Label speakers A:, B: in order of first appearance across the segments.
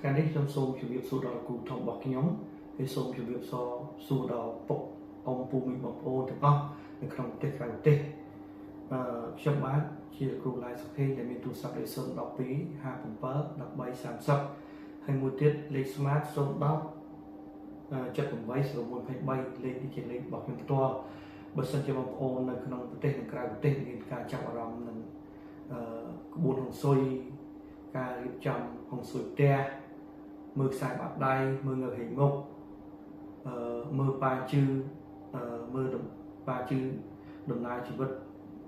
A: ថ្ងៃនេះខ្ញុំសូមជម្រាបសួរដល់គ្រូធំរបស់ខ្ញុំហើយសូមជម្រាបសួរដល់ពុកអ៊ំពូមីងបងប្អូនទាំងអស់នៅក្នុងប្រទេសក្រៅប្រទេសខ្ញុំបាទជាគ្រូឡៃសុភេងដែលមានទូរស័ព្ទលេខ012 57 13 30ហើយមួយទៀតលេខ Smart 010 78 0123លេខនេះជាលេខរបស់ខ្ញុំផ្ទាល់បើសិនជាបងប្អូននៅក្នុងប្រទេសនិងក្រៅប្រទេសមានការចាប់អារម្មណ៍នឹងក្បួនហុងស៊ុយការរៀបចំហុងស៊ុយផ្ទះមើលខ្សែបាតដៃមើលងើហេងមុខមើលប៉ាជឺមើលប៉ាជឺដំណើរជីវិត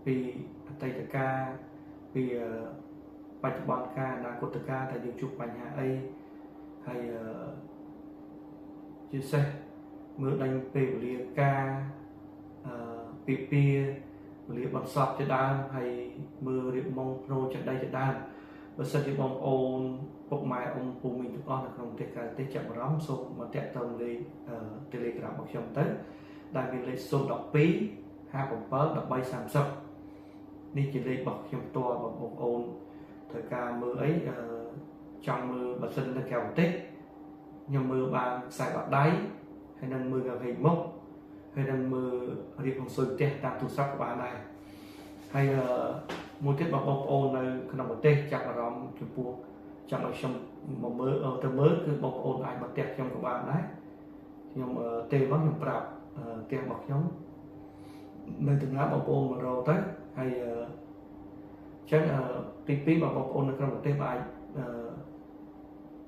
A: ពីអតីតកាលពីបច្ចុប្បន្នកាលអនាគតកាលតែយើងជួបបញ្ហាអីហើយជាពិសេសមើលដេញពេលវេលាការពីពីវេលាបន្សពជាដើមហើយមើលរៀបមងភ្នោចេះដីជាដើមបើសិនជាបងប្អូនពុកម៉ែអ៊ំពូមីងទាំងអស់នៅក្នុងប្រទេសក្រៅប្រទេសចាប់អារម្មណ៍សូមមកតាក់ទងលេខ Telegram របស់ខ្ញុំទៅដែលមានលេខ012 57 13 30នេះជាលេខរបស់ខ្ញុំផ្ទាល់បងប្អូនត្រូវការមើលអីចង់មើលបើសិននៅក្រៅប្រទេសខ្ញុំមើលបានខ្សែបាតដៃហើយនឹងមើលកាហ្វេមុខហើយនឹងមើលរៀបហុងស៊ុយផ្ទះតាមទូរស័ព្ទក៏បានដែរហើយមួយទៀតបងប្អូននៅក្នុងប្រទេសចាប់អារម្មណ៍ចំពោះចង់ឲ្យខ្ញុំមកមើលទៅមើលគឺបងប្អូនអាចមកផ្ទះខ្ញុំក៏បានដែរខ្ញុំទេមកខ្ញុំប្រាប់ផ្ទះរបស់ខ្ញុំនៅតំណាបងប្អូនមករកទៅហើយអញ្ចឹងទី2បងប្អូននៅក្នុងប្រទេសអាចមិ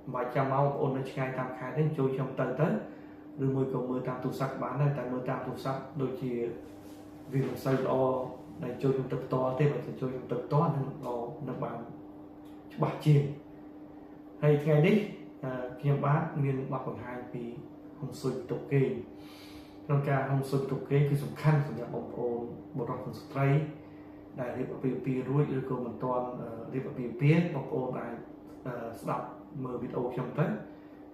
A: នបាច់ចាំមកបងប្អូននៅឆ្ងាយតាមខេត្តទេជួយខ្ញុំទៅទៅឬមួយក៏មើលតាមទូរស័ព្ទបានដែរតែមើលតាមទូរស័ព្ទដូចជាវាមិនសូវល្អដែលជួយខ្ញុំទៅផ្ទាល់ទេបើជួយខ្ញុំទៅផ្ទាល់នឹងល្អនឹងបានច្បាស់ជាងហើយថ្ងៃនេះខ្ញុំបាទមានបទបង្ហាញពីហុងស៊ុយបន្ទប់គេងក្នុងការហុងស៊ុយបន្ទប់គេងគឺសំខាន់សម្រាប់បងប្អូនបុរសនិងស្ត្រីដែលរៀបអាពាហ៍ពិពាហ៍រួចឬក៏មិនទាន់រៀបអាពាហ៍ពិពាហ៍បងប្អូនអាចស្ដាប់មើលវីដេអូខ្ញុំទៅ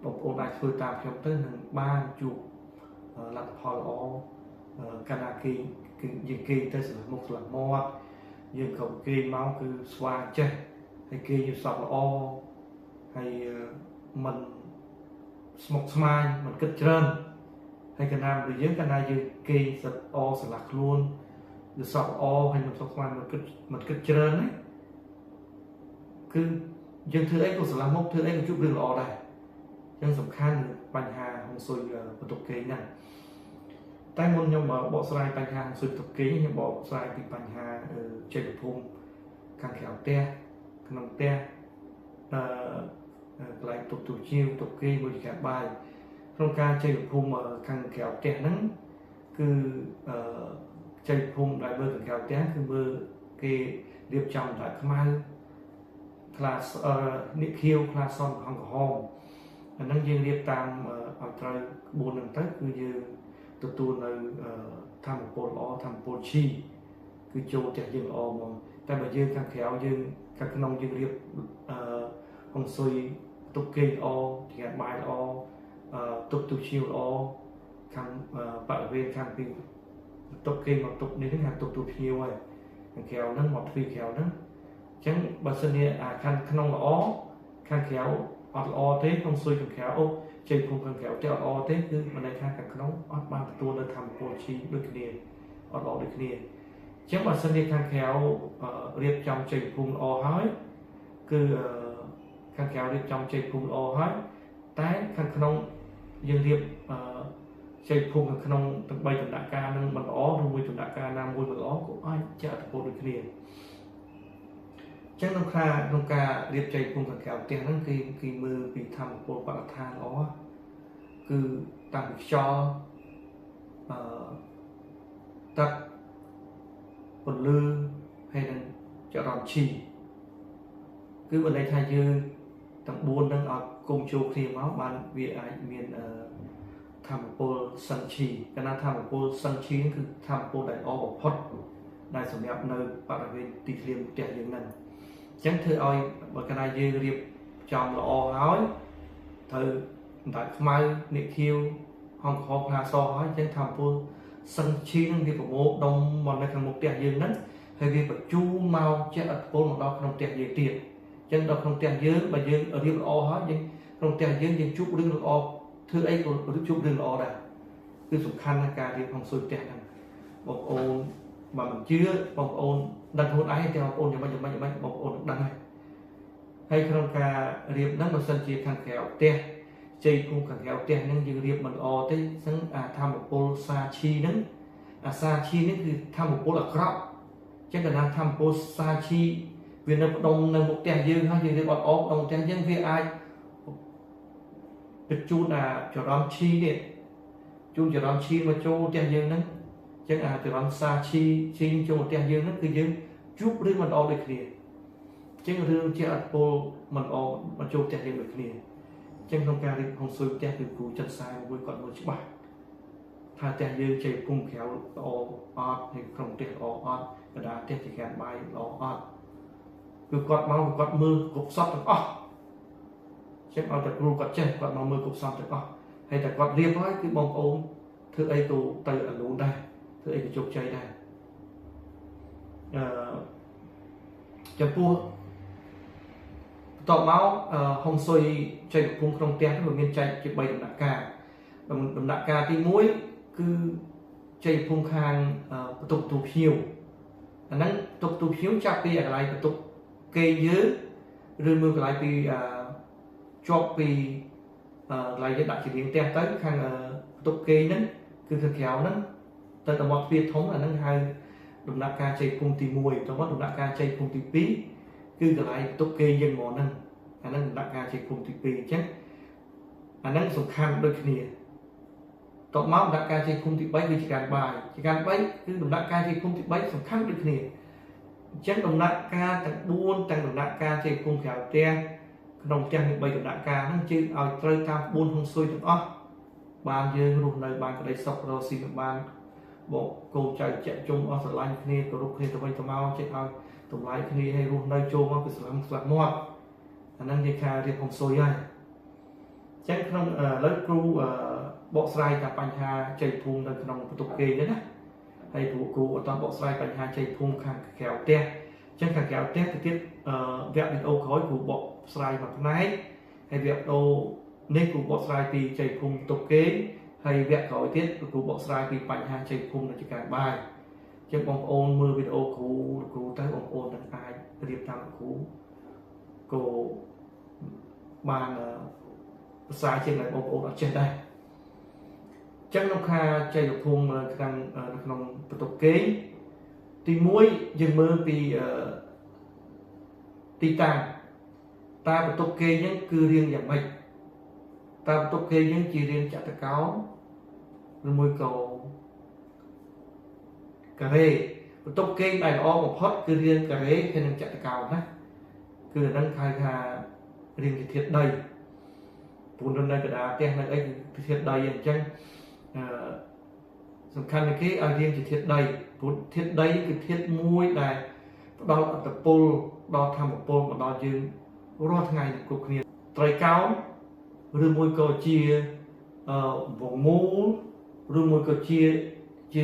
A: បងប្អូនអាចធ្វើតាមខ្ញុំទៅនឹងបានជួបលទ្ធផលល្អកាលណាគេគឺយើងគេងទៅស្លាស់មុខស្លាស់មាត់យើងក៏គេងមកគឺស្វាងចេះហើយគេយល់សពល្អហើយមិនស្មុគស្មាញមិនគិតច្រើនហើយកាលណាបើយើងកាលណាយើងគេងសអស្រឡះខ្លួនយល់សពល្អហើយមិនស្មុគស្មាញមិនគិតច្រើនណាគឺយើងធ្វើអីក៏ស្រឡះមុខធ្វើអីក៏ជួបរឿងល្អដែរអញ្ចឹងសំខាន់បញ្ហាហុងស៊ុយបន្ទប់គេងហ្នឹងតែមុនខ្ញុំបកស្រាយបញ្ហាហុងស៊ុយបន្ទប់គេងខ្ញុំបកស្រាយពីបញ្ហាជ័យភូមិខាងក្រៅផ្ទះក្នុងផ្ទះអឺកន្លែងទុកទូជាវទុកគេងមួយកាបាយក្នុងការជ័យភូមិខាងក្រៅផ្ទះហ្នឹងគឺអឺជ័យភូមិដែលមើលខាងក្រៅផ្ទះគឺមើលគេរៀបចំតែខ្មៅខ្លានេះខៀវខ្លាសនក្រហមក្រហមអាហ្នឹងយើងរៀបតាមឲ្យត្រូវក្បួនហ្នឹងទៅគឺយើងទទួលនៅធម្មពលល្អធម្មពលឈីគឺចូលផ្ទះយើងល្អហ្មងតែបើយើងខាងក្រៅយើងខាងក្នុងយើងរៀបអឺហុងស៊ុយទុកគេល្អចង្បាយល្អទុកទូឈៀវល្អខាងបរិវេណខាងពីទុកគេមកទុកនេះហ្នឹងខាងទុកទូភ្ញៀវហើយខាងក្រៅហ្នឹងមកទ្វារក្រៅហ្នឹងអញ្ចឹងបើសិនជាអាខាងក្នុងល្អខាងក្រៅអត់ល្អទេហុងស៊ុយខាងក្រៅអូជ័យភូមិខាងក្រៅទេអត់ល្អទេគឺមិនន័យថាខាងក្នុងអត់បានទទួលនៅធម្មពលឈីដូចគ្នាអត់ល្អដូចគ្នាអញ្ចឹងបើសិនជាខាងក្រៅរៀបចំជ័យភូមិល្អហើយគឺខាងក្រៅរៀបចំជ័យភូមិល្អហើយតែខាងក្នុងយើងរៀបជ័យភូមិខាងក្នុងទាំង3ដំណាក់កាលនឹងមិនល្អឬមួយដំណាក់កាលណាមួយមិនល្អក៏អាចជះឥទ្ធិពលដូចគ្នាអញ្ចឹងក្នុងការរៀបជ័យភូមិខាងក្រៅផ្ទះហ្នឹងគេគេមើលពីធម្មពលបរិស្ថានល្អគឺតាំងពីខ្យល់អឺទឹកពន្លឺហើយនឹងចរន្តឈីគឺបើន័យថាយើងទាំង4នឹងឲ្យគុំចូលគ្នាមកបានវាអាចមានធម្មពលសិនឈីកាលណាធម្មពលសិនឈីគឺធម្មពលដែលល្អបំផុតដែលសម្រាប់នៅបរិវេណទីធ្លាផ្ទះយើងហ្នឹងអញ្ចឹងធ្វើឲ្យបើកាលណាយើងរៀបចំល្អហើយត្រូវតែខ្មៅនិខៀវហងក្រហមផ្លាសហើយអញ្ចឹងធម្មពលសិនឈីនឹងវាប្រមូលដុំមកនៅខាងមុខផ្ទះយើងហ្នឹងហើយវាបញ្ជូនមកជះឥទ្ធិពលមកដល់ក្នុងផ្ទះយើងទៀតអញ្ចឹងដល់ក្នុងផ្ទះយើងបើយើងរៀបល្អហើយយើង ក្នុងផ្ទះយើងយើងជួបរឿងល្អធ្វើអីក៏ជួបរឿងល្អដែរគឺសំខាន់ណាស់ការរៀបហុងស៊ុយផ្ទះហ្នឹងបងប្អូនបើមិនជឿបងប្អូនដឹងខ្លួនឯងតែបងប្អូនយ៉ាងម៉េចយ៉ាងម៉េចយ៉ាងម៉េចបងប្អូននឹងដឹងហើយហើយក្នុងការរៀបហ្នឹងបើសិនជាខាងក្រៅផ្ទះជ័យភូមិខាងក្រៅផ្ទះហ្នឹងយើងរៀបមិនល្អទេសឹងអាធម្មពលសាឈីហ្នឹងអាសាឈីនេះគឺធម្មពលអាក្រក់អញ្ចឹងកាលណាធម្មពលសាឈីវានៅផ្ដុំនៅមុខផ្ទះយើងហើយយើងរៀបអត់អផ្ដុំផ្ទះយើងវាអាចបញ្ជូនអាចរន្តឈីនេះជូនចរន្តឈីមកចូលផ្ទះយើងហ្នឹងអញ្ចឹងអាចរន្តសាឈីឈីចូលផ្ទះយើងហ្នឹងគឺយើងជួបរឿងមិនល្អដូចគ្នាអញ្ចឹងរឿងជាអត្តពលមិនល្អមកចូលផ្ទះយើងដូចគ្នាអញ្ចឹងក្នុងការរៀបហុងស៊ុយផ្ទះគឺគ្រូចិត្តខ្សែមួយគាត់មើលច្បាស់ថាផ្ទះយើងជ័យភូមិក្រៅល្អអត់ហើយក្នុងផ្ទះល្អអត់កណ្ដាលផ្ទះចង្ក្រានបាយល្អអត់គឺគាត់មកគាត់មើលគ្រប់សពទាំងអស់ចឹងឲ្យតែគ្រូគាត់ចេះគាត់មកមើលគ្រប់សពទាំងអស់ហើយតែគាត់រៀបហើយគឺបងប្អូនធ្វើអីក៏ទៅអលូនដែរធ្វើអីក៏ជោគជ័យដែរអឺចំពោះបន្ទាប់មកហុងស៊ុយជ័យភូមិក្នុងផ្ទះវាមានចែកជា3ដំណាក់កាលដំណាក់កាលទី1គឺជ័យភូមិខាងបន្ទប់ទូភ្ញៀវអាហ្នឹងបន្ទប់ទូភ្ញៀវចាប់ពីកន្លែងបន្ទប់គេយើងឬមើលកន្លែងពីជាប់ពីកន្លែងយើងដាក់ជារៀងផ្ទះទៅខាងបន្ទប់គេហ្នឹងគឺខាងក្រៅហ្នឹងទៅដល់មាត់ទ្វារធំអាហ្នឹងហៅដំណាក់កាលជ័យភូមិទី1ទៅមកដំណាក់កាលជ័យភូមិទី2គឺកន្លែងបន្ទប់គេយើងមកហ្នឹងអាហ្នឹងដំណាក់កាលជ័យភូមិទី2អញ្ចឹងអាហ្នឹងសំខាន់ដូចគ្នាតបមកដំណាក់កាលជ័យភូមិទី3គឺជាការបាយជាការ3គឺដំណាក់កាលជ័យភូមិទី3សំខាន់ដូចគ្នាអញ្ចឹងដំណាក់កាលទាំង4ទាំងដំណាក់កាលជ័យភូមិក្រៅផ្ទះក្នុងផ្ទះមាន3ដំណាក់កាលហ្នឹងជឿឲ្យត្រូវតាម4ហុងស៊ុយទាំងអស់បានយើងរស់នៅបានក្តីសុខរកស៊ីបានបងកូនចៅជាក់ជុំអស់ស្រឡាញ់គ្នាគោរពគ្នាទៅវិញទៅមកចេះឲ្យតម្លៃគ្នាឲ្យរស់នៅចូលមកគឺស្រឡាញ់ស្លាប់មាត់អាហ្នឹងគេថារៀបហុងស៊ុយហើយអញ្ចឹងក្នុងឥឡូវគ្រូបកស្រាយតែបញ្ហាជ័យភូមិនៅក្នុងបន្ទប់គេហ្នឹងណាហើយគ្រូអត់បកស្រាយបញ្ហាជ័យភូមិខាងក្រៅផ្ទះអញ្ចឹងខាងក្រៅផ្ទះទៅទៀតវគ្គវីដេអូក្រោយគ្រូបកស្រាយមួយផ្នែកហើយវគ្គវីដេអូនេះគ្រូបកស្រាយពីជ័យភូមិបន្ទប់គេហើយវគ្គក្រោយទៀតគ្រូបកស្រាយពីបញ្ហាជ័យភូមិនៅចការបាយអញ្ចឹងបងប្អូនមើលវីដេអូគ្រូទៅបងប្អូននឹងអាចរៀបតាមគ្រូក៏បានប្រសើរជាងដែលបងប្អូនអត់ចេះដែរអញ្ចឹងក្នុងខាជ័យភូមិក្នុងក្នុងបន្ទប់គេទី1យើងមើលពីទីតាំងតើបន្ទប់គេហ្នឹងគឺរៀងយ៉ាងម៉េចតើបន្ទប់គេយើងជារៀងចតុកោណឬមួយក៏ការ៉េបន្ទប់គេដែលល្អបំផុតគឺរៀងការ៉េហើយនិងចតុកោណណាគឺអាហ្នឹងហៅថារៀងជាធាតុដីព្រោះនៅកណ្ដាលផ្ទះនៅអីគឺធាតុដីអញ្ចឹងអឺសំខាន់ជាងគេឲ្យរៀងជាធាតុដីព្រោះធាតុដីគឺធាតុមួយដែលផ្ដល់អត្តពលដល់ធម្មពលមកដល់យើងរាល់ថ្ងៃគ្រប់គ្នាត្រីកោណឬមួយក៏ជាវងមូលឬមួយក៏ជា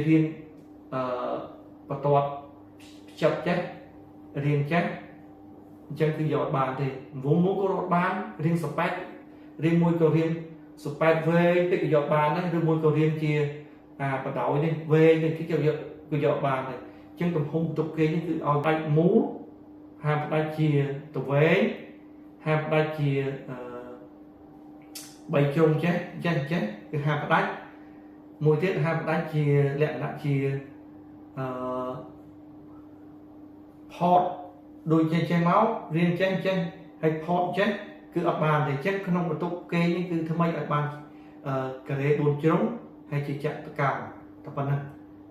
A: រៀងបន្ទាត់ផ្ចិតចេះរៀងចេះអញ្ចឹងគឺយកអត់បានទេវងមូលក៏រត់បានរៀងសប៉ែតរៀងមួយក៏រៀងសប៉ែតវែងតិចក៏យកបានដែរឬមួយក៏រៀងជាអាបដោយនេះវែងនេះគេយកគឺយកបានដែរអញ្ចឹងទំហំបន្ទប់គេនេះគឺឲ្យដាច់មូលហាមផ្ដាច់ជាតវែងហាមផ្ដាច់ជា3ជ្រុងចេះចេះចេះគឺហាមផ្ដាច់មួយទៀតហាមផ្ដាច់ជាលក្ខណៈជាផតដូចចេះចេះមករៀងចេះចេះហើយផតចេះគឺអត់បានទេអញ្ចឹងក្នុងបន្ទប់គេនេះគឺថ្មីឲ្យបានការ៉េ4ជ្រុងហើយជាចតុកោណតែប៉ុណ្ណឹង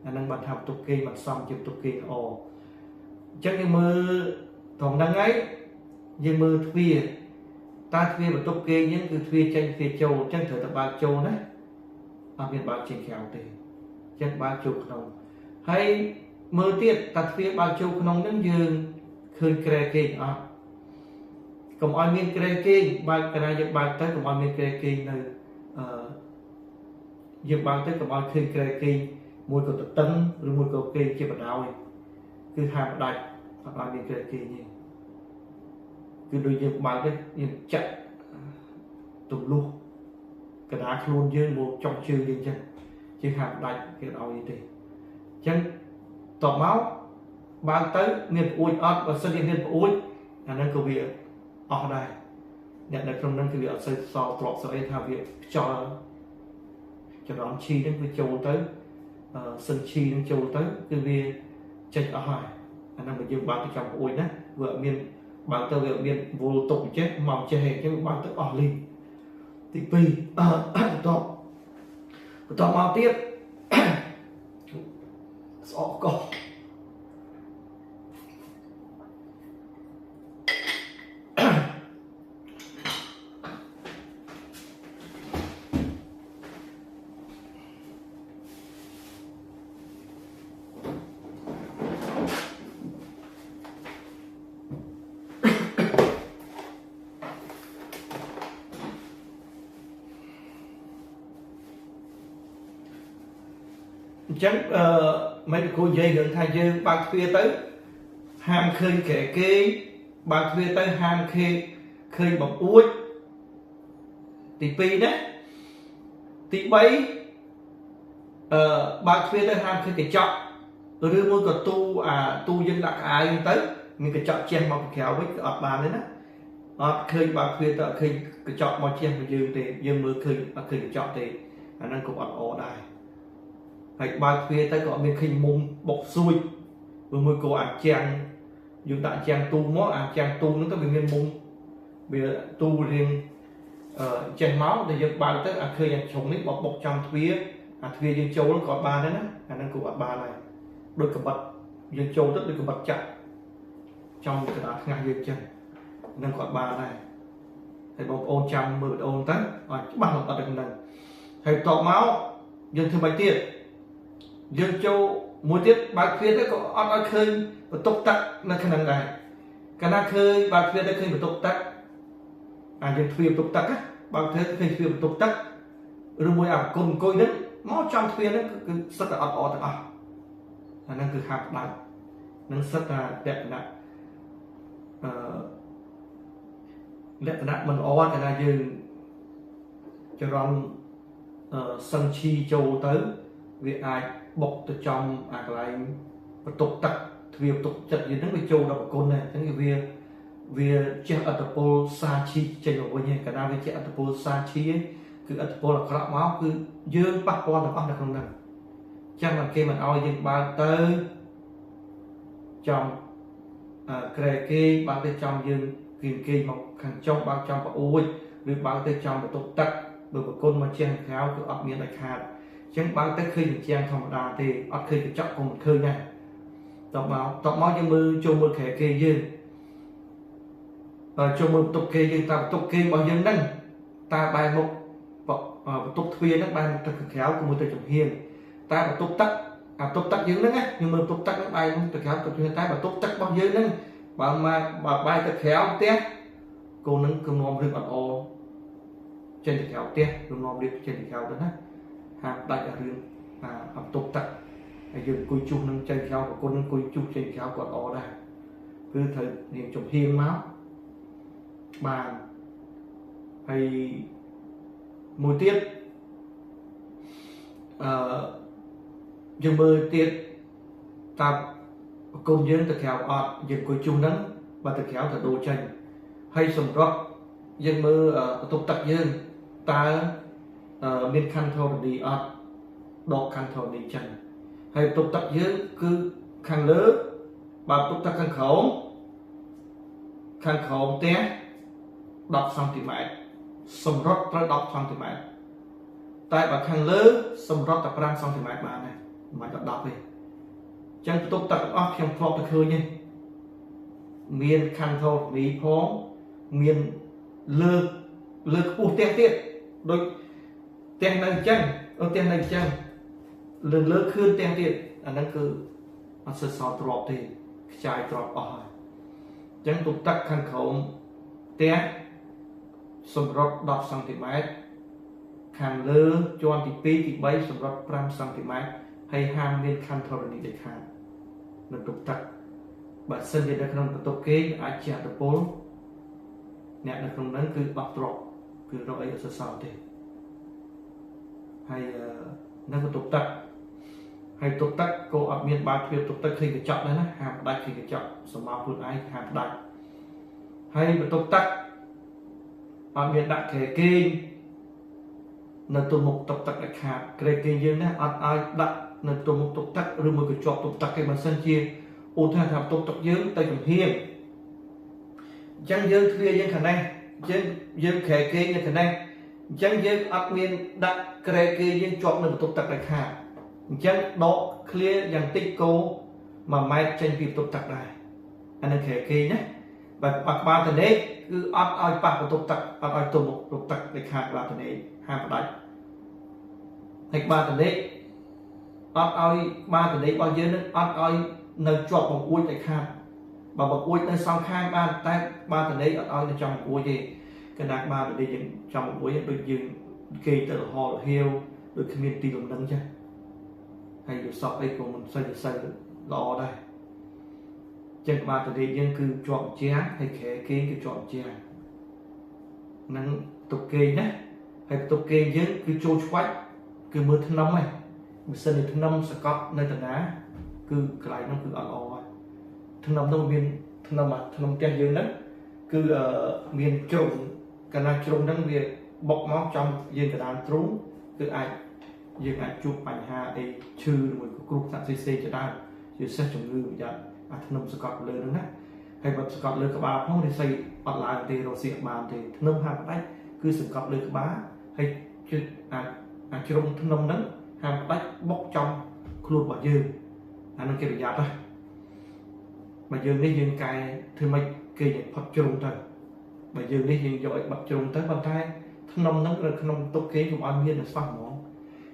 A: អានឹងបានថាបន្ទប់គេមិនសមជាបន្ទប់គេល្អអញ្ចឹងយើងមើលត្រង់ហ្នឹងហើយយើងមើលទ្វារតើទ្វារបន្ទប់គេយើងគឺទ្វារចេញទ្វារចូលអញ្ចឹងត្រូវតែបើកចូលណាអត់មានបើកចេញក្រៅទេអញ្ចឹងបើកចូលក្នុងហើយមើលទៀតតើទ្វារបើកចូលក្នុងហ្នឹងយើងឃើញក្រែគេអត់កុំឲ្យមានក្រែគេបើកកាលណាយើងបើកទៅកុំឲ្យមានក្រែគេនៅយើងបើកទៅកុំឲ្យឃើញក្រែគេមួយក៏ទទឹងឬមួយក៏គេជាបដោយគឺហាមផ្ដាច់អត់ឲ្យមានក្រែគេទេគឺដូចយើងបើកទៅយើងចាក់ ទម្លុះកណ្ដាលខ្លួនយើងមកចុងជើងយើងចឹងជាហាមដាច់គេឲ្យទេអញ្ចឹងតបមកបើកទៅមានប្អួយអត់បើសិនជាមានប្អួយអាហ្នឹងក៏វាអស់ដែរអ្នកនៅក្នុងហ្នឹងគឺវាអត់សូវសល់ទ្រព្យស្អីថាវាខ្យល់ចរន្តឈីហ្នឹងវាចូលទៅសិនឈីហ្នឹងចូលទៅគឺវាចេញអស់ហើយអាហ្នឹងបើយើងបើកទៅចំប្អួយណាវាអត់មានបើកទៅវាអត់មានវល់ទុកចេះមកចេះអញ្ចឹងបើកទៅអស់លីងទី2បន្តមកទៀតស្អកកអញ្ចឹងមិនគួរនិយាយរឿងថាយើងបើកទ្វារទៅហាមឃើញក្រែគេបើកទ្វារទៅហាមគេឃើញបង្អួចទី2ណាទី3បើកទ្វារទៅហាមឃើញកញ្ចក់ឬមួយក៏ទូអាទូយើងដាក់ក្អៅទៅមានកញ្ចក់ជះមកពីក្រៅវិញក៏អត់បានទេណាអត់ឃើញបើកទ្វារទៅអត់ឃើញកញ្ចក់មកជះមកយើងទេយើងមើលឃើញអត់ឃើញកញ្ចក់ទេអាហ្នឹងក៏អត់ល្អដែរហើយបើកទ្វារទៅក៏អត់មានឃើញមុំបុកសួចឬមួយក៏អាជាងយើងដាក់ជាងទូមកអាជាងទូហ្នឹងទៅវាមានមុំវាទូរៀងចេះមកតែយើងបើកទៅអាឃើញអាជ្រុងនេះបបុកចំទ្វារអាទ្វារយើងចូលក៏អត់បានដែរណាអាហ្នឹងក៏អត់បានដែរដូចកបិតយើងចូលទៅដូចកបិតចាក់ចំកណ្ដាលថ្ងាសយើងចឹងហ្នឹងក៏អត់បានដែរហើយបងប្អូនចាំមើលវីដេអូទៅឲ្យច្បាស់លម្អិតទៅហ្នឹងហើយតបមកយើងធ្វើម៉េចទៀតយើងចូលមួយទៀតបើកទ្វារទៅក៏អត់ឲ្យឃើញបន្ទប់ទឹកនៅក្នុងដែរកាលណាឃើញបើកទ្វារទៅឃើញបន្ទប់ទឹកអាយើងទ្វារបន្ទប់ទឹកណាបើកទ្វារឃើញទ្វារបន្ទប់ទឹកឬមួយអាគុណអង្គុយហ្នឹងមកចំទ្វារហ្នឹងគឺសិតតែអត់ល្អទាំងអស់អាហ្នឹងគឺហាប់ដាច់នឹងសិតតែលក្ខណៈលក្ខណៈមិនល្អកាលណាយើងចរន្តសឹងឈីចូលទៅវាអាចបុកទៅចំអាកន្លែងបន្ទប់ទឹកទ្វារបន្ទប់ចិត្តយើងហ្នឹងវាចូលដល់ប្រគុណដែរអញ្ចឹងវាជះឥទ្ធិពលសាឈីចេញមកវិញហើយកាលណាវាជះឥទ្ធិពលសាឈីគឺឥទ្ធិពលអាក្រក់មកគឺយើងប៉ះពាល់ទាំងអស់នៅក្នុងហ្នឹងចឹងគេមិនឲ្យយើងបើកទៅចំក្រែគេបើកទៅចំយើងគេមកខាងចុងបើកចំប្អួយឬបើកទៅចំបន្ទប់ទឹកបើប្រគុណមកជះក្រៅគឺអត់មានដាច់ខាតចឹងបើកទៅឃើញជាងធម្មតាទេអត់ឃើញកញ្ចក់ក៏មិនឃើញដែរតបមកយើងមើលចូលមើលក្រែគេយើងចូលមើលបន្ទប់គេយើងតាមបន្ទប់គេរបស់យើងហ្នឹងតើបែរមុខបន្ទប់ទ្វារហ្នឹងបែរមុខទៅក្រៅក៏មួយទៅចំហៀងតែបន្ទប់ទឹកអាបន្ទប់ទឹកយើងហ្នឹងណាយើងមើលបន្ទប់ទឹកហ្នឹងបែរមុខទៅក្រៅទៅចំហៀងតែបន្ទប់ទឹករបស់យើងហ្នឹងបើមកបើបែរទៅក្រៅផ្ទះកូនហ្នឹងគឺនាំរឿងអត់អចេញទៅក្រៅផ្ទះគឺនាំរឿងចេញទៅក្រៅទៅណាហាមដាច់រឿងអាបន្ទប់ទឹកហើយយើងអង្គុយជុះនឹងចេញក្រៅប្រគុណនឹងអង្គុយជុះចេញក្រៅក៏អត់ដែរគឺត្រូវរៀងចំហៀងមកបានហើយមួយទៀតយើងមើលទៀតតាមប្រគុណយើងទៅក្រៅអត់យើងអង្គុយជុះហ្នឹងបើទៅក្រៅទៅដូរចេញហើយសម្រាប់យើងមើលបន្ទប់ទឹកយើងតើមានខណ្ឌធរណីអត់ដកខណ្ឌធរណីចឹងហើយបន្ទប់ទឹកយើងគឺខាងលើបើបន្ទប់ទឹកខាងក្រោមផ្ទះ10សង់ទីម៉ែត្រសម្រុតត្រូវ10សង់ទីម៉ែត្រតែបើខាងលើសម្រុតតែ5សង់ទីម៉ែត្របានដែរមិនបាច់ដល់10ទេចឹងបន្ទប់ទឹកទាំងអស់ខ្ញុំធ្លាប់ទៅឃើញទេមានខណ្ឌធរណីផងមានលើខ្ពស់ផ្ទះទៀតដូចផ្ទះនៅអញ្ចឹងផ្ទះនៅអញ្ចឹងលើខឿនផ្ទះទៀតអាហ្នឹងគឺអត់សូវសល់ទ្រព្យទេខ្ចាយទ្រព្យអស់ហើយអញ្ចឹងទុកទឹកខាងក្រោមផ្ទះសម្រុត10សង់ទីម៉ែត្រខាងលើជាន់ទី2ទី3សម្រុត5សង់ទីម៉ែត្រហើយហាមមានខណ្ឌធរណីដាច់ខាតនៅទុកទឹកបើសិនជានៅក្នុងបន្ទប់គេអាចជះឥទ្ធិពលអ្នកនៅក្នុងហ្នឹងគឺអស់ទ្រព្យ គឺរកអីអត់សល់ទេហើយនៅបន្ទប់ទឹកហើយបន្ទប់ទឹកក៏អត់មានបើកទ្វារបន្ទប់ទឹកឃើញកញ្ចក់ដែរណាហាមផ្ដាច់ឃើញកញ្ចក់សម្រាប់ខ្លួនឯងហាមផ្ដាច់ហើយបន្ទប់ទឹកអត់មានដាក់គ្រែគេងនៅទល់មុខតុកទឹកដាច់ខាតគ្រែគេងយើងណាអត់ឲ្យដាក់នៅទល់មុខតុកទឹកឬមួយក៏ជាប់តុកទឹកគេបើសិនជាឧទាហរណ៍ថាតុកទឹកយើងទៅចំហៀងអញ្ចឹងយើងទ្វារយើងខាងនេះយើងគ្រែគេងនៅខាងនេះអញ្ចឹងយើងអត់មានដាក់គ្រែគេងយើងជាប់នៅបន្ទប់ទឹកដាច់ខាតអញ្ចឹងដកឃ្លាយ៉ាងតិចគោ1ម៉ែត្រចេញពីបន្ទប់ទឹកដែរអានឹងគ្រែគេងណាបើក្បាលតនេកគឺអត់ឲ្យប៉ះបន្ទប់ទឹកអត់ឲ្យទល់មុខបន្ទប់ទឹកដាច់ខាតក្បាលតនេកហាមផ្ដាច់ហើយក្បាលតនេកអត់ឲ្យក្បាលតនេករបស់យើងនឹងអត់ឲ្យនៅជាប់បង្អួចដាច់ខាតបើបង្អួចនៅសងខាងបានតែក្បាលតនេកអត់ឲ្យនៅចំបង្អួចទេកណ្ដាលក្បាលតនេកយើងចំបង្អួចដូចយើងគេទៅលហលហៀវដូចគ្មានទីលំនឹងចាស់ហើយយល់សពអីក៏មិនសូវសូវល្អដែរចឹងក្បាលតនេកយើងគឺជាប់ជាងហើយគ្រែគេគឺជាប់ជាងនឹងទុកគេណាហើយទុកគេយើងគឺចូលឆ្វាច់គឺមើលថ្នមហ្នឹងបើសិនជាថ្នមសកត់នៅតាណាគឺកន្លែងនោះគឺអត់ល្អហើយថ្នមនោះមានថ្នមថ្នមផ្ទះយើងហ្នឹងគឺមានជ្រុងកាលណាជ្រុងហ្នឹងវាបុកមកចំយើងកណ្ដាលទ្រូងគឺអាចយើងអាចជួបបញ្ហាអីឈឺឬមួយក៏គ្រោះថ្នាក់ផ្សេងៗជាដើមជាពិសេសជំងឺយ៉ាងអាថ្នមសកត់លើហ្នឹងណាហើយបើសកត់លើក្បាលផងរិស័យអត់ឡើងទេរកស៊ីអត់បានទេថ្នមហាផ្ដាច់គឺសកត់លើក្បាលហើយជិះអាជ្រុងថ្នមហ្នឹងហាមផ្ដាច់បុកចំខ្លួនរបស់យើងអានឹងគេប្រយ័ត្នណាបើយើងនេះយើងកែធ្វើម៉េចគេឲ្យផុតជ្រុងទៅបើយើងនេះយើងយកឲ្យបាត់ជ្រុងទៅប៉ុន្តែថ្នមហ្នឹងនៅក្នុងបន្ទប់គេកុំឲ្យមានសោះហ្មង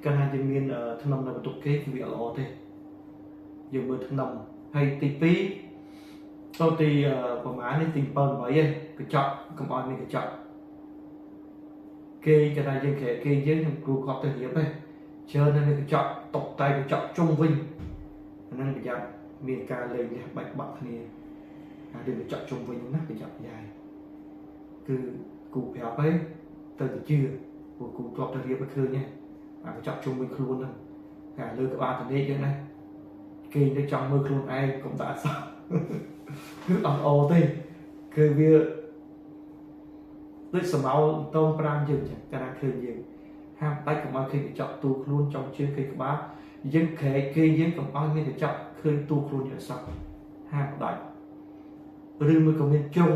A: កាលណាយើងមានថ្នមនៅបន្ទប់គេគឺវាអត់ល្អទេយើងមើលថ្នមហើយទី2ទៅទីប្រហែលនេះទី7 8ឯងកញ្ចក់កុំឲ្យមានកញ្ចក់គេកាលណាយើងគេយើងខ្ញុំគ្រូគាត់ទៅរៀបឯងច្រើននៅកញ្ចក់តុបតែកញ្ចក់ជុំវិញអាហ្នឹងប្រយ័ត្នមានការលេងលះបាច់បាក់គ្នាអារឿងកញ្ចក់ជុំវិញហ្នឹងណាប្រយ័ត្នយ៉ាយគឺគ្រូប្រាប់ឯងទៅទៅជឿព្រោះគ្រូធ្លាប់ទៅរៀបឲ្យឃើញហ្នឹងអាកញ្ចក់ជុំវិញខ្លួនហ្នឹងតែលើក្បាលតនេកហ្នឹងណាគេនៅចង់មើលខ្លួនឯងកុំដាក់អសោះគឺអត់ល្អទេគឺវាដូចសមោលតងប្រាំយើងចឹងកាលណាឃើញយើងហាមដាច់កុំឲ្យឃើញកញ្ចក់ទូខ្លួនចង់ជើងឃើញក្បាលយើងក្រែកគេយើងកុំឲ្យមានកញ្ចក់ឃើញទូខ្លួនយើងអសោះហាមដាច់ឬមួយក៏មានជ្រុង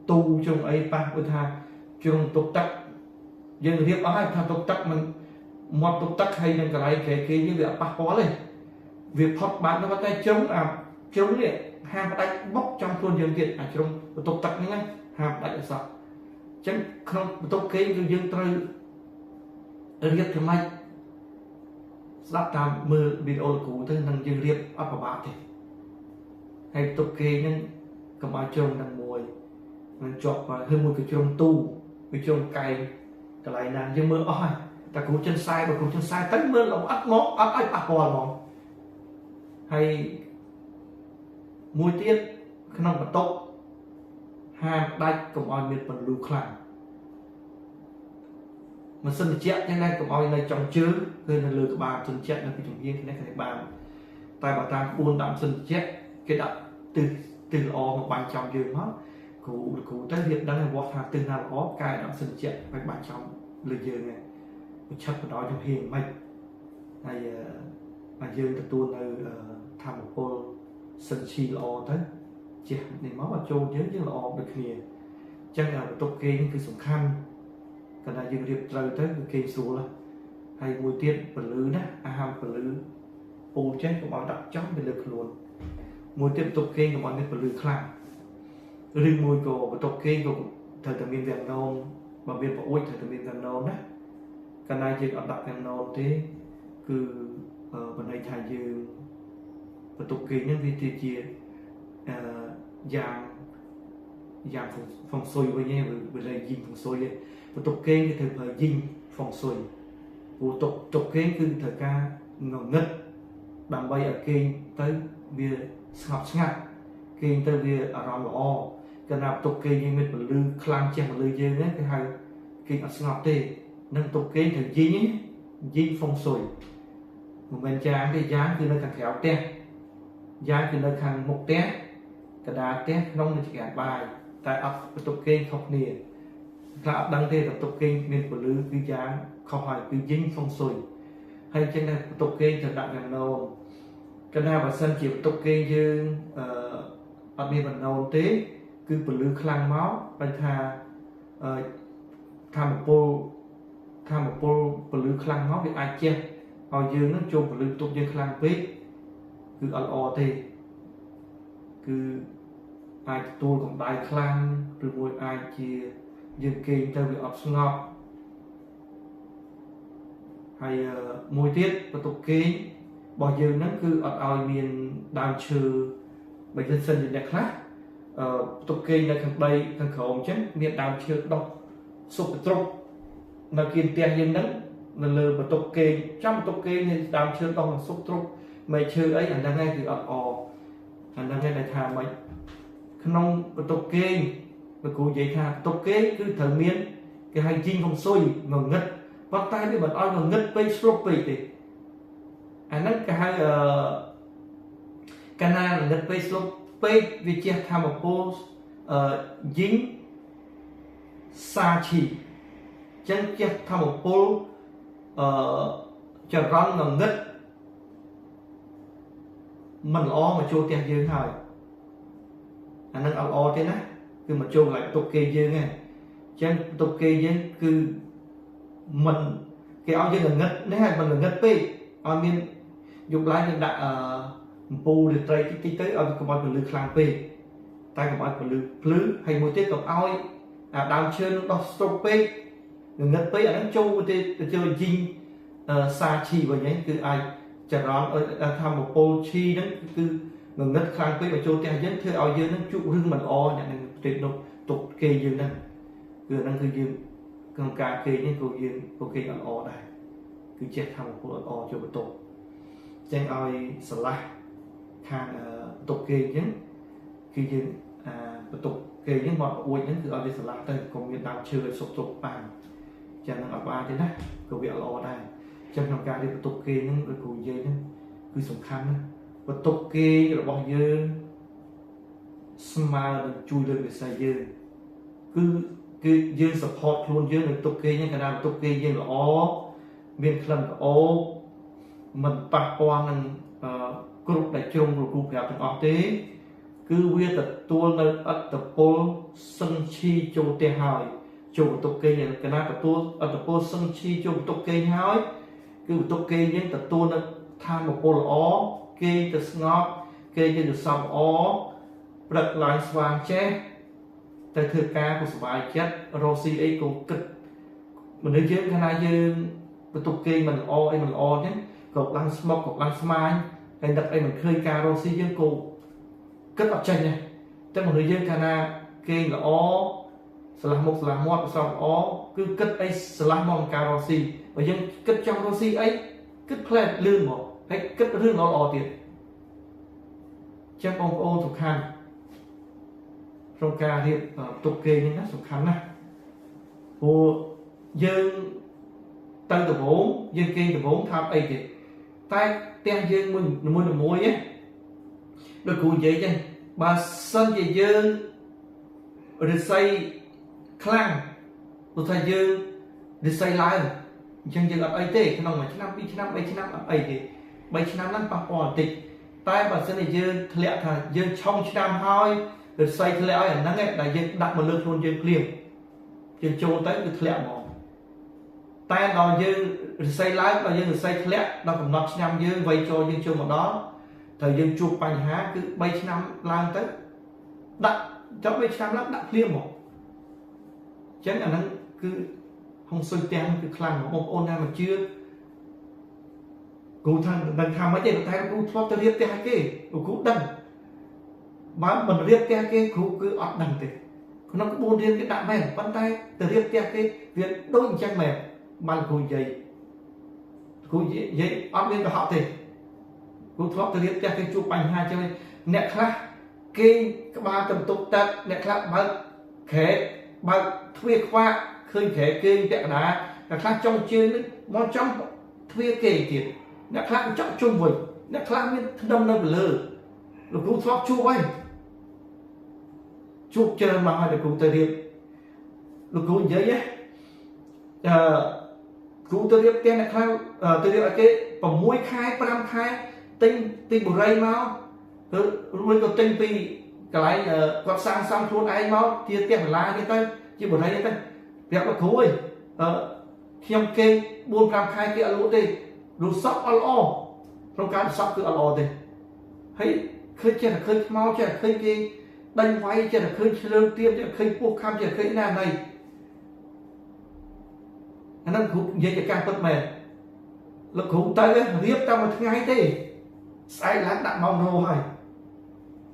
A: ទូជ្រុងអីប៉ះដូចថាជ្រុងទុកទឹកយើងរៀបអស់ហើយថាទុកទឹកមិនមាត់ទុកទឹកហើយនឹងកន្លែងក្រែកគេយើងវាអត់ប៉ះពាល់ទេវាផុតបាត់ទៅតែជ្រុងអាជ្រុងនេះហាមផ្ដាច់បុកចំខ្លួនយើងទៀតអាជ្រុងបន្ទប់ទឹកហ្នឹងណាហាមផ្ដាច់អសោះអញ្ចឹងក្នុងបន្ទប់គេគឺយើងត្រូវរៀបធ្វើម៉េចស្ដាប់តាមមើលវីដេអូលោកគ្រូទៅនឹងយើងរៀបអត់ពិបាកទេហើយបន្ទប់គេហ្នឹងកុំឲ្យជ្រុងនឹងមួយនឹងជាប់ហើយមួយក៏ជ្រុងទូវាជ្រុងកែងកន្លែងណាយើងមើលអស់ហើយតែគ្រូចិនខ្សែបើគ្រូចិនខ្សែទៅមើលលម្អិតមកអត់ឲ្យប៉ះពាល់ហ្មងហើយមួយទៀតក្នុងបន្ទប់ហាមដាច់កុំឲ្យមានពន្លឺខ្លាំងម៉ាស៊ីនត្រជាក់ចឹងដែរកុំឲ្យនៅចុងជើងគឺនៅលើក្បាលម៉ាស៊ីនត្រជាក់នៅពីចំហៀងនេះគ្នាបានតែបើតាមក្បួនដាក់ម៉ាស៊ីនត្រជាក់គេដាក់ទិសល្អមកបាញ់ចំយើងមកគ្រូទៅរៀបដឹងឲ្យវាស់ថាទិសណាល្អកែដាក់ម៉ាស៊ីនត្រជាក់ឲ្យបាញ់ចំលើយើងហ្នឹងឆិតបណ្ដោយចំហៀងមិនហើយបើយើងទទួលនៅធម្មពលសិនឈីល្អទៅជះនេះមកឲ្យចូលយើងយើងល្អដូចគ្នាអញ្ចឹងបន្ទប់គេងគឺសំខាន់កាលណាយើងរៀបត្រូវទៅគឺគេស្រួលហើយមួយទៀតពលឺណាអាហារពលឺពូចេះកុំឲ្យដាក់ចំទៅលើខ្លួនមួយទៀតបន្ទប់គេងកុំឲ្យមានពលឺខ្លាំងឬមួយក៏បន្ទប់គេងក៏ត្រូវតែមានវាំងននបើមានប្អួចត្រូវតែមានវាំងននណាកាលណាយើងអត់ដាក់វាំងននទេគឺបណ្ដៃថាយើងបន្ទប់គេងហ្នឹងវាជាយ៉ាងហ្វុងស៊ុយវិញឯងវាលេយីងហ្វុងស៊ុយឯងបន្ទប់គេងគឺត្រូវប្រើយីងហ្វុងស៊ុយព្រោះទុកគេងគឺត្រូវការងងឹតដើម្បីឲ្យគេងទៅវាស្ងប់ស្ងាត់គេងទៅវាអារម្មណ៍ល្អកាលណាបន្ទប់គេងយើងមានពន្លឺខ្លាំងចេះពន្លឺយើងហ្នឹងគេហៅ គេងអត់ស្ងប់ទេនឹងបន្ទប់គេងត្រូវយីងយីងហ្វុងស៊ុយមិនមែនយ៉ាងទេយ៉ាងគឺនៅខាងក្រៅផ្ទះយ៉ាងគឺនៅខាងមុខផ្ទះកណ្ដាលផ្ទះក្នុងនឹងចង្ក្រានបាយតែអត់បន្ទប់គេងខុសគ្នាខ្លះអត់ដឹងទេបន្ទប់គេងមានពន្លឺគឺយ៉ាងខុសហើយគឺយីងហ្វុងស៊ុយហើយចឹងតែបន្ទប់គេងត្រូវដាក់យ៉ាងណូនកណ្ដាលបើសិនជាបន្ទប់គេងយើងអត់មានបណ្ណូនទេគឺពន្លឺខ្លាំងមកបើថាធម្មពលពន្លឺខ្លាំងមកវាអាចជះឲ្យយើងនឹងចូលពន្លឺបន្ទប់យើងខ្លាំងពេកគឺអត់ល្អទេគឺអាចទទួលកម្ដៅខ្លាំងឬមួយអាចជាយើងគេងទៅវាអត់ស្ងប់ហើយមួយទៀតបន្ទប់គេងរបស់យើងហ្នឹងគឺអត់ឲ្យមានដើមឈើបើយើងសិនជាអ្នកខ្លះបន្ទប់គេងនៅខាងដីខាងក្រោមអញ្ចឹងមានដើមឈើដុះសុបទ្រុបនៅគៀនផ្ទះយើងហ្នឹងនៅលើបន្ទប់គេងចំបន្ទប់គេងដើមឈើដុះសុបទ្រុបមែកឈើអីអាហ្នឹងឯងគឺអត់អអាហ្នឹងឯងដែលថាម៉េចក្នុងបន្ទប់គេងលោកគ្រូនិយាយថាបន្ទប់គេងគឺត្រូវមានគេហៅជីងហ្វុងស៊ុយងងឹតប៉ុន្តែវាមិនឲ្យងងឹតពេកស្លុបពេកទេអាហ្នឹងគេហៅកាលណាងងឹតពេកស្លុបពេកវាជះធម្មពលយីងសាឈីចឹងជះធម្មពលចរន្តងងឹតមិនល្អមកចូលផ្ទះយើងហើយអាហ្នឹងអត់ល្អទេណាគឺមកចូលកន្លែងបន្ទប់គេយើងហ្នឹងចឹងបន្ទប់គេយើងគឺមិនគេឲ្យយើងងងឹតនេះហើយមិនងងឹតពេកឲ្យមានយប់ឡើងយើងដាក់អំពូលរាត្រីតិចតិចទៅឲ្យកុំឲ្យពន្លឺខ្លាំងពេកតែកុំឲ្យពន្លឺភ្លឺហើយមួយទៀតកុំឲ្យអាដើមឈើនឹងដោះស្រុកពេកងងឹតពេកអាហ្នឹងចូលទៅចូលយីងសាឈីវិញហ្នឹងគឺអាចចរន្តធម្មពលឈីហ្នឹងគឺងងឹតខ្លាំងពេកមកចូលផ្ទះយើងធ្វើឲ្យយើងនឹងជួបរឿងមិនល្អអ្នកនឹងប្រទេសនោះទុកគេយើងហ្នឹងគឺហ្នឹងគឺយើងក្នុងការគេនេះក៏យើងក៏គេអត់ល្អដែរគឺចេះធម្មពលអត់ល្អចូលបន្ទប់ចឹងឲ្យស្រឡះខាងបន្ទប់គេអញ្ចឹងគឺយើងបន្ទប់គេអញ្ចឹងមកអួចហ្នឹងគឺឲ្យវាស្រឡះទៅកុំមានដើមឈើឲ្យសុកទុកបានចឹងនឹងអត់បានទេណាក៏វាអត់ល្អដែរចឹងក្នុងការរៀបបន្ទប់គេហ្នឹងឬគ្រូនិយាយហ្នឹងគឺសំខាន់ណាស់បន្ទប់គេរបស់យើងស្មើនឹងជួយលើវិស័យយើងគឺយើង support ខ្លួនយើងនៅបន្ទប់គេហ្នឹងកាលណាបន្ទប់គេយើងល្អមានក្លិនក្រអូបមិនប៉ះពាល់នឹងគ្រប់ដែលជ្រុងលោកគ្រូប្រាប់ទាំងអស់ទេគឺវាទទួលនៅឥទ្ធិពលសឹងឈីចូលផ្ទះហើយចូលបន្ទប់គេងកាលណាទទួលឥទ្ធិពលសឹងឈីចូលបន្ទប់គេងហើយគឺបន្ទប់គេងយើងទទួលនៅធម្មពលល្អគេទៅស្ងប់គេទៅសពល្អព្រឹកឡើងស្វាងចេះទៅធ្វើការក៏សុបាយចិត្តរកស៊ីអីក៏គិតមនុស្សយើងកាលណាយើងបន្ទប់គេងមិនល្អអីមិនល្អអញ្ចឹងក៏ឡើងស្មុកក៏ឡើងស្មាញហើយនឹកអីមិនឃើញការរកស៊ីយើងក៏គិតអត់ចេញដែរតែមនុស្សយើងកាលណាគេងល្អស្រឡះមុខស្រឡះមាត់ប្រសងល្អគឺគិតអីស្រឡះមកការរកស៊ីបើយើងគិតចង់រកស៊ីអីគិតផ្លែតលឿនមកហើយគិតរឿងល្អៗទៀតចឹងបងប្អូនសំខាន់ក្នុងការរៀបបន្ទប់គេងនេះណាសំខាន់ណាស់ព្រោះយើងទៅដំបូងយើងគេងដំបូងថាអីទេតែផ្ទះយើងមួយមួយណាដូចគ្រូនិយាយចឹងបើសិនជាយើងរិស័យខ្លាំងព្រោះថាយើងរិស័យឡើងអញ្ចឹងយើងអត់អីទេក្នុងមួយឆ្នាំពីរឆ្នាំ3ឆ្នាំអត់អីទេ3ឆ្នាំហ្នឹងប៉ះពាល់បន្តិចតែបើសិនជាយើងធ្លាក់ថាយើងឆុងឆ្នាំហើយរិស័យធ្លាក់ឲ្យអាហ្នឹងឯងដែលយើងដាក់មកលើខ្លួនយើងភ្លាមយើងចូលទៅគឺធ្លាក់ហ្មងតែដល់យើងរិស័យឡើងដល់យើងរិស័យធ្លាក់ដល់កំណត់ឆ្នាំយើងវ័យចូលយើងចូលមកដល់ត្រូវយើងជួបបញ្ហាគឺ3ឆ្នាំឡើងទៅដាក់ចប់3ឆ្នាំឡើងដាក់ភ្លាមហ្មងអញ្ចឹងអាហ្នឹងគឺហុងស៊ុយផ្ទះគឺខ្លាំងបងប្អូនណាមកជឿគ្រូថាមិនដឹងថាម៉េចទេតែគ្រូធ្លាប់ទៅរៀបផ្ទះគេគ្រូដឹងបើមិនរៀបផ្ទះគេគ្រូគឺអត់ដឹងទេក្នុងក្បួនរៀនគេដាក់មែនប៉ុន្តែទៅរៀបផ្ទះគេវាដូចអញ្ចឹងមែនបានគ្រូនិយាយគ្រូនិយាយអត់មានកុហកទេគ្រូធ្លាប់ទៅរៀបផ្ទះគេជួបបញ្ហាចឹងអ្នកខ្លះគេក្បាលទៅបន្ទប់ទឹកអ្នកខ្លះបើកក្រែបើកទ្វារខ្វាក់ ឃើញក្រែគេងពាក់កណ្ដាលអ្នកខ្លះចុងជើងនឹងមកចំទ្វារគេទៀតអ្នកខ្លះចង់ជុំវិញអ្នកខ្លះមានធ្នឹមនៅលើលោកគ្រូធ្លាប់ជួបហើយជួបច្រើនមកហើយលោកគ្រូទៅរៀបលោកគ្រូនិយាយអឺគ្រូទៅរៀបផ្ទះអ្នកខ្លះទៅរៀបឲ្យគេ6ខែ5ខែទិញពីបុរីមករួចក៏ទិញពីកន្លែងគាត់សាងសង់ខ្លួនឯងមកជាផ្ទះបន្លានេះទៅជាបុរីនេះទៅប្រាប់លោកគ្រូអើយខ្ញុំគេ4 5ខែគេអត់លក់ទេរូបសក់អត់ល្អក្នុងការសក់គឺអត់ល្អទេហើយឃើញចេះតែឃើញខ្មោចចេះតែឃើញគេដេញវាយចេះតែឃើញឆ្លើងទៀបចេះតែឃើញពោះខំចេះតែឃើញណាណីអាហ្នឹងគ្រូនិយាយជាការពិតមែនលោកគ្រូទៅរៀបតែមួយថ្ងៃទេស្អែកឡើងដាក់ម៉ោងរោហើយ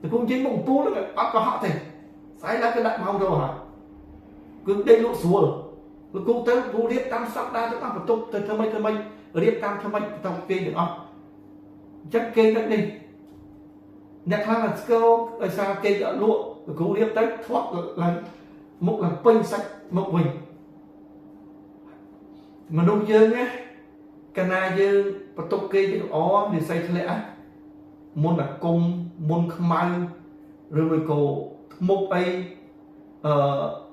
A: លោកគ្រូនិយាយមុខអំពូលហ្នឹងអត់កុហកទេស្អែកឡើងគេដាក់ម៉ោងរោហើយគឺដេកលក់ស្រួលលោកគ្រូទៅគ្រូរៀបតាមសប្តាហ៍ទាំងអស់បន្ទប់ទៅធ្វើម៉េចធ្វើម៉េចរៀបតាមធ្វើម៉េចទៅគេទាំងអស់អញ្ចឹងគេនឹកនេះអ្នកខ្លះស្គរដោយសារគេអត់លក់លោកគ្រូរៀបទៅធាត់ឡើងមុខឡើងពេញសាច់មុខវិញមនុស្សយើងណាកាលណាយើងបន្ទប់គេយើងល្អនិស័យធ្លាក់មុនអាគមមុនខ្មៅឬមួយក៏ធ្មប់អី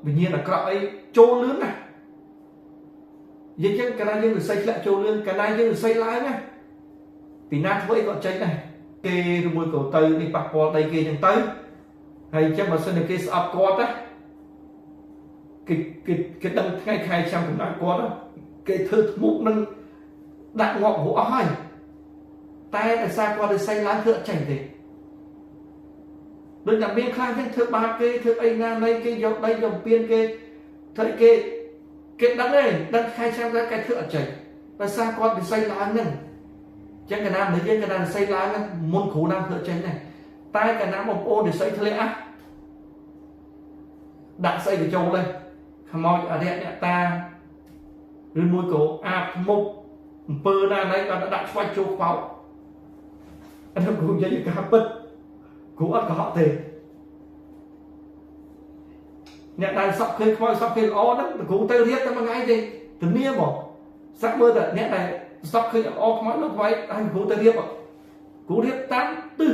A: វិញ្ញាណអាក្រក់អីចូលលឿនណានិយាយចឹងកាលណាយើងនិស័យធ្លាក់ចូលលឿនកាលណាយើងនិស័យឡើងណាពីណាធ្វើអីក៏ចេញដែរគេឬមួយក៏ទៅនេះប៉ះពាល់ដីគេចឹងទៅហើយអញ្ចឹងបើសិនជាគេស្អប់គាត់ណាគេគេគេដឹងថ្ងៃខែឆ្នាំកំណើតគាត់គេធ្វើធ្មប់នឹងដាក់ងាប់ហួអស់ហើយតែដោយសារគាត់និស័យឡើងធ្វើអត់ចេញទេដូចតែមានខ្លះចឹងធ្វើបាបគេធ្វើអីណាណីគេយកដីយកពៀនគេធ្វើគេគេដឹងទេដឹងខែឆ្នាំគេធ្វើអត់ចេញដោយសារគាត់និស័យឡើងហ្នឹងចឹងកណាមនុស្សយើងកណានិស័យឡើងហ្នឹងមុនគ្រូណាធ្វើចេញដែរតែកណាបងប្អូននិស័យធ្លាក់ដាក់ស្អីទៅចូលដែរខ្មោចអរិយអ្នកតាឬមួយក៏អាបធ្មប់អំពើណាណីគាត់ដាក់ឆ្វាច់ចូលខ្វោកអានោះគ្រូនិយាយការពិតគ្រូអត់កុហកទេអ្នកដែលសក់ឃើញខ្មោចសក់ឃើញល្អហ្នឹងគ្រូទៅរៀបតែមួយថ្ងៃទេធានាមកសាក់មើលតែអ្នកដែលសក់ឃើញល្អខ្មោចលោកវាយឲ្យគ្រូទៅរៀបគ្រូរៀបតាមទិស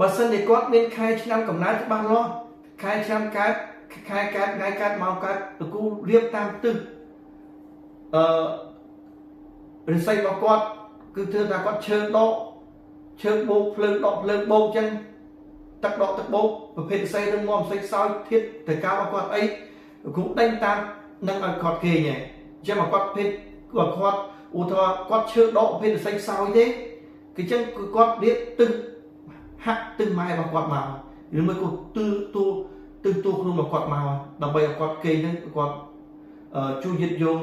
A: បើសិនជាគាត់មានខែឆ្នាំកំណើតច្បាស់លាស់ខែឆ្នាំកើតខែកើតថ្ងៃកើតម៉ោងកើតគ្រូរៀបតាមទិសរិស័យរបស់គាត់គឺធ្វើថាគាត់ឈើដកឈើបោកភ្លើងដកភ្លើងបោកចឹងទឹកដកទឹកបោកប្រភេទរិស័យរឹងមាំរិស័យខ្សោយធាតុទៅកៅរបស់គាត់អីគ្រូដេញតាមនឹងឲ្យគាត់គេងហ៎អញ្ចឹងមកគាត់ភេទគាត់ឧទាហរណ៍គាត់ឈើដកប្រភេទរិស័យខ្សោយទេគឺចឹងគឺគាត់រៀបទិសហាក់ទិសម៉ែរបស់គាត់មកឬមួយក៏ទិសទូទិសទូខ្លួនរបស់គាត់មកដើម្បីឲ្យគាត់គេងហ្នឹងគាត់ជួយយឹតយង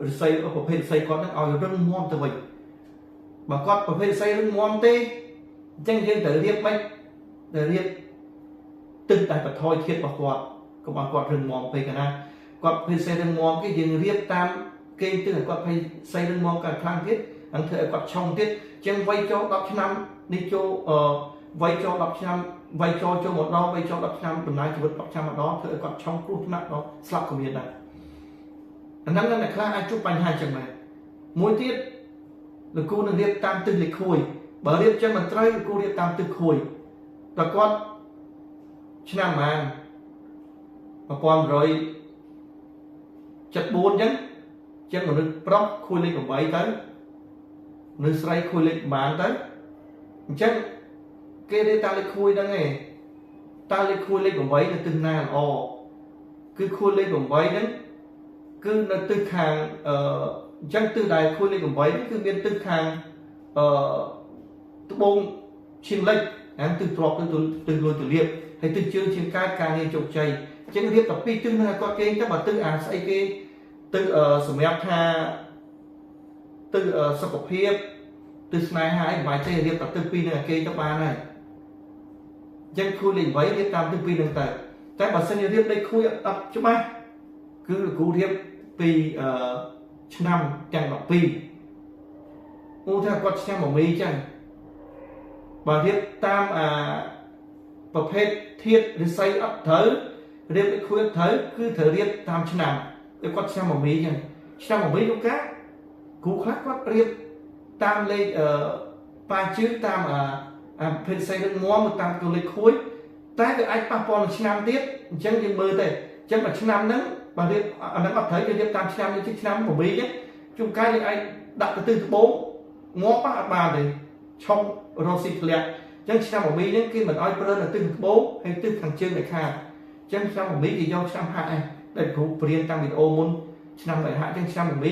A: រិស័យប្រភេទរិស័យគាត់ហ្នឹងឲ្យរឹងមាំទៅវិញបើគាត់ប្រភេទរិស័យរឹងមាំទេអញ្ចឹងយើងត្រូវរៀបម៉េចត្រូវរៀបទិសដែលបន្ថយធាតុរបស់គាត់កុំឲ្យគាត់រឹងមាំពេកណាគាត់ប្រភេទរិស័យរឹងមាំគេយើងរៀបតាមគេទិសឲ្យគាត់ប្រភេទរិស័យរឹងមាំកាន់ខ្លាំងទៀតនឹងធ្វើឲ្យគាត់ឆុងទៀតអញ្ចឹងវ័យចូល10ឆ្នាំនេះចូលវ័យចូល10ឆ្នាំវ័យចូលចូលមកដល់វ័យចូល10ឆ្នាំដំណើរជីវិត10ឆ្នាំមកដល់ធ្វើឲ្យគាត់ឆុងគ្រោះថ្នាក់ដល់ស្លាប់ក៏មានដែរអាហ្នឹងអ្នកខ្លះអាចជួបបញ្ហាចឹងដែរមួយទៀតលោកគ្រូនឹងរៀបតាមទិសលេខខួយបើរៀបចឹងមិនត្រូវលោកគ្រូរៀបតាមទិសខួយតើគាត់ឆ្នាំប៉ុន្មាន1174ចឹងចឹងមនុស្សប្រុសខួយលេខ8ទៅមនុស្សស្រីខួយលេខប៉ុន្មានទៅអញ្ចឹងគេរៀបតាមលេខខួយហ្នឹងឯងតើលេខខួយលេខ8នៅទិសណាល្អគឺខួយលេខ8ហ្នឹងគឺនៅទិសខាងអញ្ចឹងទិសដែលខួយលេខ8នេះគឺមានទិសខាងត្បូងឈៀងលិចហ្នឹងទិសទ្របទិសលុយទលៀបហើយទិសជើងឈៀងកើតការងារជោគជ័យអញ្ចឹងរៀបតែពីរទិសហ្នឹងឲ្យគាត់គេទៅបើទិសអាស្អីគេទិសសម្រាប់ថាទិសសុខភាពទិសស្នេហាអីមិនបាច់ទេរៀបតែទិសពីរហ្នឹងឲ្យគេទៅបានហើយអញ្ចឹងខួយលេខ8រៀបតាមទិសពីរហ្នឹងទៅតែបើសិនជារៀបលេខខួយអត់ច្បាស់គឺលោកគ្រូរៀបពីឆ្នាំទាំង12ឧទាហរណ៍គាត់ឆ្នាំមមីចឹងបើរៀបតាមអាប្រភេទធាតុរិស័យអត់ត្រូវ រៀបលេខខួយត្រូវគឺត្រូវរៀបតាមឆ្នាំដូចគាត់ឆ្នាំមមីអញ្ចឹងឆ្នាំមមីលោកកាគ្រូខ្លះគាត់រៀបតាមលេខប៉ាជើងតាមអាភេទសេរឹងមាំតាមទៅលេខខួយតែវាអាចប៉ះពាល់នឹងឆ្នាំទៀតអញ្ចឹងយើងមើលទៅអញ្ចឹងបើឆ្នាំហ្នឹងបើរៀបអាហ្នឹងអត់ត្រូវគេរៀបតាមឆ្នាំនេះជាឆ្នាំមមីអញ្ចឹងជួនកាលយើងអាចដាក់ទៅទិសត្បូងងាប់អត់បានទេឆុងរកស៊ីធ្លាក់អញ្ចឹងឆ្នាំមមីហ្នឹងគេមិនអោយប្រើនៅទិសត្បូងហើយទិសខាងជើងដែលខាតអញ្ចឹងឆ្នាំមមីគេយកឆ្នាំហាក់ឯងដែលគ្រូព្រៀនតាំងវីដេអូមុនឆ្នាំដែលហាក់អញ្ចឹងឆ្នាំមមី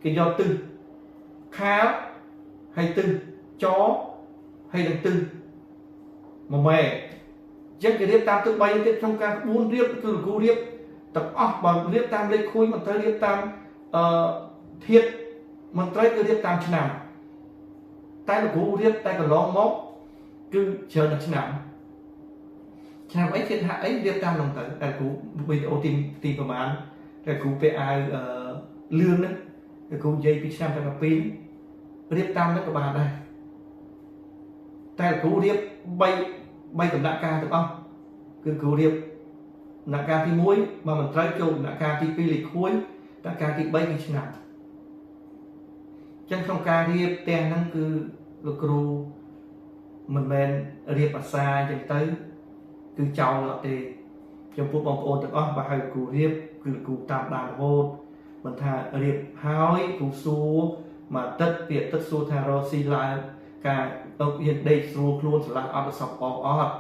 A: គេយកទិសខាលហើយទិសចហើយនឹងទិសមម៉ែអញ្ចឹងគេរៀបតាមទិស3ទៀតក្នុងការក្បួនរៀបគឺគ្រូរៀបទាំងអស់បើរៀបតាមលេខខួយមិនត្រូវរៀបតាមអឺធាតុមិនត្រូវគឺរៀបតាមឆ្នាំតែលោកគ្រូរៀបតែកន្លងមកគឺច្រើនដល់ឆ្នាំឆ្នាំអីធាតុហាក់អីរៀបតាមនោះទៅតែគ្រូវីដេអូទីប្រហែលតែគ្រូពាក់អាវលឿងហ្នឹងតែគ្រូនិយាយពីឆ្នាំទាំង12រៀបតាមនោះក៏បានដែរតែគ្រូរៀប3ដំណាក់កាលទាំងអស់គឺគ្រូរៀបដំណាក់កាលទី1បើមិនត្រូវចូលដំណាក់កាលទី2លេខខួយដំណាក់កាលទី3គឺឆ្នាំចឹងក្នុងការរៀបផ្ទះហ្នឹងគឺលោកគ្រូមិនមែនរៀបអាសាអញ្ចឹងទៅគឺចោលអត់ទេចំពោះបងប្អូនទាំងអស់បើហៅគ្រូរៀបគឺគ្រូតាមដានរហូតមិនថារៀបហើយគ្រូសួរមួយអាទិត្យពីអាទិត្យសួរថារកស៊ីឡើងការយើងដេកស្រួលខ្លួនស្រឡះអត់សពអត់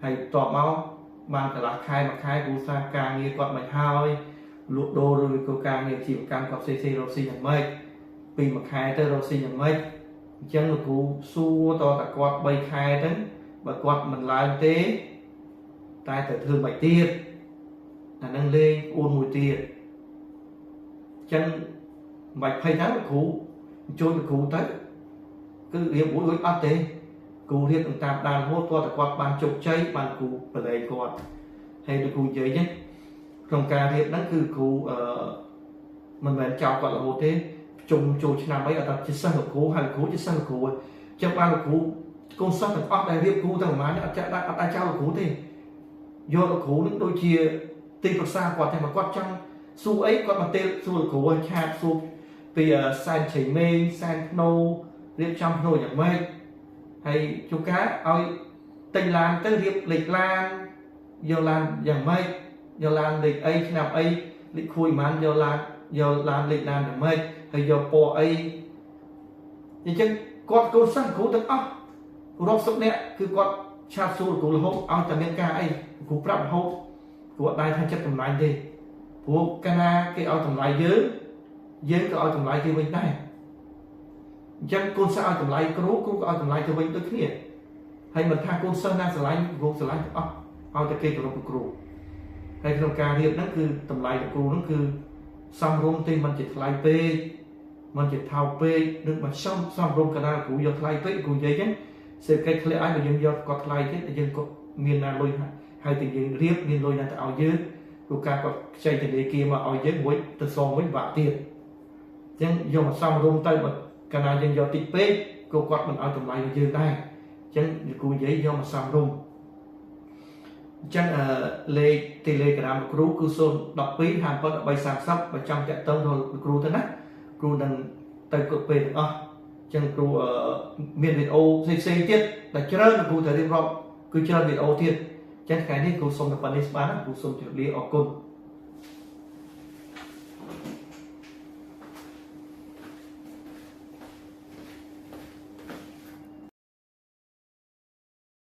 A: ហើយតបមកបានកន្លះខែមួយខែគ្រូសាការងារគាត់មិនហើយលក់ដូរឬក៏ការងារជីវកម្មគាត់ផ្សេងៗរកស៊ីយ៉ាងម៉េចពីមួយខែទៅរកស៊ីយ៉ាងម៉េចអញ្ចឹងលោកគ្រូសួរតតែគាត់3ខែទៅបើគាត់មិនឡើងទេតែត្រូវធ្វើមិនទៀតអានឹងលេងអួនមួយទៀតអញ្ចឹងមិនបាច់ភ័យណាលោកគ្រូជួយលោកគ្រូទៅគឺរៀបរួចអត់ទេគ្រូរៀបតាមដានរហូតគាត់តែគាត់បានជោគជ័យបានគ្រូបលែងគាត់ហើយលោកគ្រូនិយាយហ្នឹងក្នុងការរៀបហ្នឹងគឺគ្រូមិនមែនចោលគាត់រហូតទេជុំចូលឆ្នាំអីអត់ថាជាសិស្សលោកគ្រូហើយលោកគ្រូជាសិស្សលោកគ្រូអញ្ចឹងបានលោកគ្រូកូនសិស្សទាំងអស់ដែលរៀបគ្រូទាំងប្រហែលអត់ចាក់ដាក់អត់អាចចោលលោកគ្រូទេយកលោកគ្រូនឹងដូចជាទីប្រឹក្សាគាត់តែមកគាត់ចង់សួរអីគាត់មកទេសួរលោកគ្រូឲ្យឆាតសួរពីសែនជ័យមេងសែនភ្នោរៀបចំភ្នោយ៉ាងម៉េចហើយជួនកាលឲ្យទិញឡានទៅរៀបលេខឡានយកឡានយ៉ាងម៉េចយកឡានលេខអីឆ្នាំអីលេខខួយប៉ុន្មានយកឡានលេខឡានយ៉ាងម៉េចហើយយកពណ៌អីអញ្ចឹងគាត់កូនសិស្សគ្រូទាំងអស់រាប់សិបនាក់គឺគាត់ឆាតសួរគ្រូរហូតឲ្យតែមានការអីគ្រូប្រាប់រហូតគ្រូអត់ដែរថាចិត្តតម្លៃទេព្រោះកាលណាគេឲ្យតម្លៃយើងយើងក៏ឲ្យតម្លៃគេវិញដែរអញ្ចឹងកូនសិស្សឲ្យតម្លៃគ្រូគ្រូក៏ឲ្យតម្លៃទៅវិញដូចគ្នាហើយមិនថាកូនសិស្សណាស្រឡាញ់គ្រូស្រឡាញ់ទាំងអស់ឲ្យតែគេគោរពគ្រូហើយក្នុងការរៀបហ្នឹងគឺតម្លៃគ្រូហ្នឹងគឺសមរម្យទេមិនជាថ្លៃពេកមិនជាថោកពេកឬមិនសមរម្យកណ្ដាលគ្រូយកថ្លៃពេកគ្រូនិយាយចឹងសេដ្ឋកិច្ចធ្លាក់ឲ្យបើយើងយកគាត់ថ្លៃទៀតយើងក៏មានណាលុយហើយតែយើងរៀបមានលុយណាទៅឲ្យយើងព្រោះការគាត់ខ្ចីធនាគារមកឲ្យយើងមួយទៅសងវិញបាក់ទៀតអញ្ចឹងយកមកសមរម្យទៅបើកាលណាយើងយកតិចពេកក៏គាត់មិនឲ្យតម្លៃដល់យើងដែរអញ្ចឹងគ្រូនិយាយយកមកសមរម្យអញ្ចឹងលេខ Telegram គ្រូគឺ012 57 13 30បើចង់តាក់ទងដល់គ្រូទៅណាគ្រូនឹងទៅគ្រប់ពេលទាំងអស់អញ្ចឹងគ្រូមានវីដេអូផ្សេងៗទៀតដែលច្រើនគ្រូត្រូវរៀបរាប់គឺច្រើនវីដេអូទៀតអញ្ចឹងថ្ងៃនេះគ្រូសូមតែប៉ុណ្្នេះបានគ្រូសូមជម្រាបលាអរគុណ។